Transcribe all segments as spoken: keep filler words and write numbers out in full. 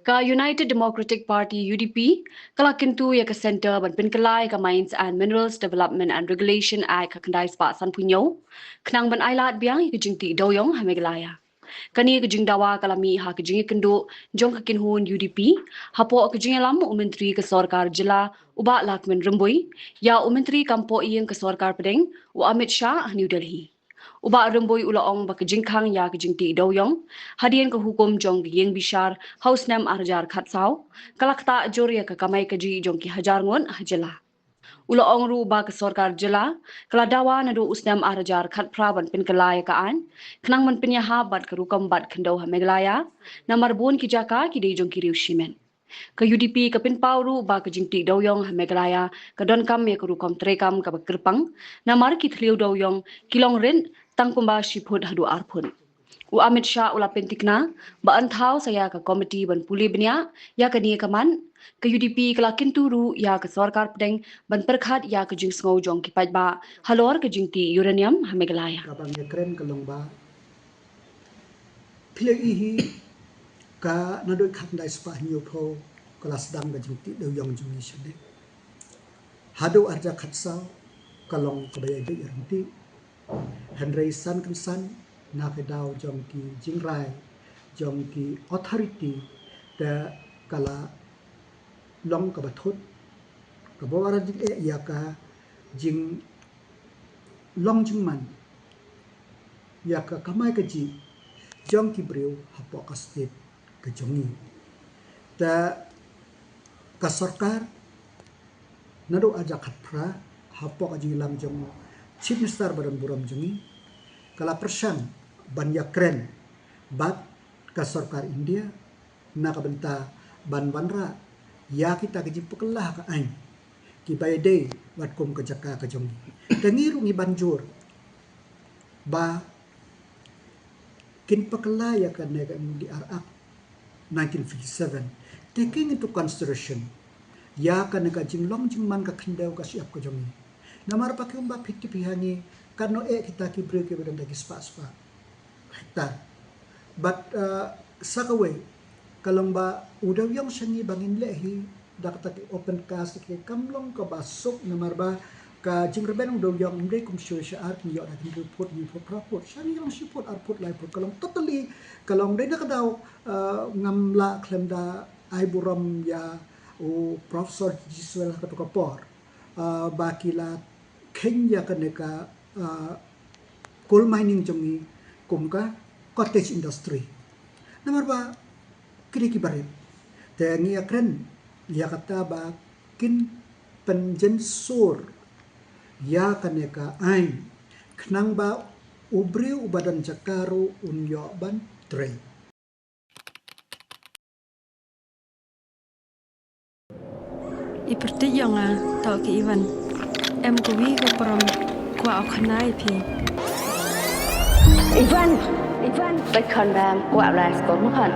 Ka United Democratic Party, U D P, ka la kyntu ïa ka Centre ban pynkylla ïa ka Mines and Minerals Development and Regulation Act ka khyndai spah sanphew hynñiew, khnang ban ailad biang ïa ka jingtih dewïong ha Meghalaya. Kane ka jingdawa ka la mih ha ka jingïakynduh jong ka kynhun U D P, hapoh ka jingïalam u Myntri ka Sorkar Jylla u Bah Lahkmen Rymbui ïa u Myntri kam pohïing ka Sorkar Pdeng u Amit Shah ha New Delhi. U Bah Rymbui u la ong ba ka jingkhang ïa ka jingtih dewïong hadien ka hukum jong ka ïing bishar ha u snem ar hajar khatsaw ka la ktah jur ïa ka kamai kajih jong ki hajar ngut ha jylla. U la ong ruh ba ka Sorkar Jylla ka la dawa naduh u snem ar hajar khatphra ban pynkylla ïa ka aiñ, khnang ban pynïahap bad ka rukom bat khyndew ha Meghalaya, namar bun ki jaka ki dei jong ki riew shimet. Ka U D P ka pynpaw ruh ba ka jingtih dewïong ha Meghalaya ka donkam ïa ka rukom treikam kaba kyrpang, namar ki thliew dewïong ki long rit tang kumba shi phut haduh ar phut. U Amit Shah u la pynthikna ba yn thaw sa ïa ka komiti ban pule bniah ïa kane ka mat. Ka U D P ka la kyntu ruh ïa ka Sorkar Pdeng ban pyrkhat ïa ka jingsngew jong ki paidbah halor ka jingtih uranium ha Meghalaya. Kaba nga kren ka long ba phi la ïohi ka naduh khatkhyndai spah hynñiewphew ka la sdang ka jingtih dewïong jong ngi shane. Haduh ar hajar khatsaw ka long kaba ïai beit ïai ryntih. Hynrei san kynsan na ka daw jong ki jingrai jong ki authority te ka la long kaba thut, kaba war jingeh ïa ka jinglong jingman ïa ka kamai kajih jong ki briew hapoh ka state ka jong ngi. Te ka sorkar naduh ar hajar khatphra hapoh ka jingïalam jong Chief Minister ba don burom jong ngi ka la pyrshang ban ïakren bad ka sorkar India na ka bynta ban wanrah ïa kita ki jingpynkhlaiñ ka aiñ kiba ïadei bad kum ka jaka ka jong ngi. Te ngi ruh ngi ban jur ba kin pynkhlaiñ ïa kane ka M D R Act nineteen fifty-seven. Taking into consideration ïa kane ka jinglong jingman ka khyndew ka shyiap ka jong ngi. Namar ba kumba phi tip hi hangne, katno eh kita ki briew kiba don da ki spah spah hektar. Bad, uh, sa kawei ka long ba u dewïong sha ngi ba ngin leh hi da kata ki open cast ki kam long kaba suk, namar ba ka jingrben u dewïong ym dei kum shuh sha ar, ngi ïoh da ki hynriew phut, hynñiew phut, phra phut, sha ngi long shi phut, ar phut, lai phut, ka long totally, ka long dei na ka daw, uh, ngam lah khlem da ai burom ïa u Professor G Swell ha kato ka por, uh, ba ki la kheiñ ïa kane ka, uh, coal mining jong ngi kum ka cottage industry. Namar ba ki dei kiba rit. Te ngi ïakren ïa kata ba kin pynjynsur ïa kane ka aiñ khnang ba u briew uba don jaka ruh un ïoh ban trei. I pyrthei ïong nga, to ki Ivan. Em kawi ka pram kwah u khana ïa phi. Ivan, Ivan, bad khon bam kwah lai sko ma khon.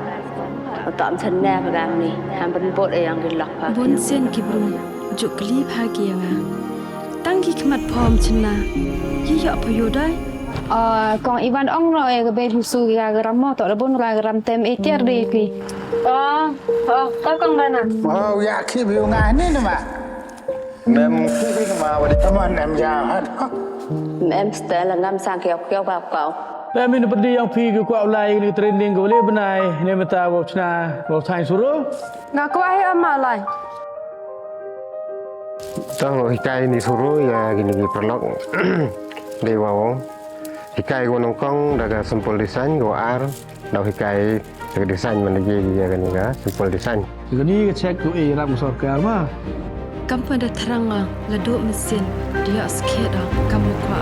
Utam chen ne ba gam ni, ham ban bot e yang ki lok pa. Bun sien ki bru juk kli pha ki ïa nga. Tang ki khmat phom chen na. Yi ïa pha yu dai. Ah, kong Ivan ong no e ka be bisu ki ka ram mo to da bun ra ka ram tem e tiar de phi. Oh, oh, ka kong bana. Oh, ya ki bi nga ni na ma. Mem ki bi ma wa de. Come on, em ja. Mem stel ngam sang kiau kiau ka kau. Mem in pdi yang phi ki kwah lai ni training ko le bnai ne meta wa chna wa thai suru. Nga kwah hi ama lai. Tang hikai ni suru ïa kini ki paralok. Dei wa wong. Hikai ko nongkong da ka simple design ko ar. Dau hikai ka design man lagi ïa kani ka simple design. Kani ka check ko e ram sorkar ma. Kam pa da thrang la do mesin dia skhet kam kwa.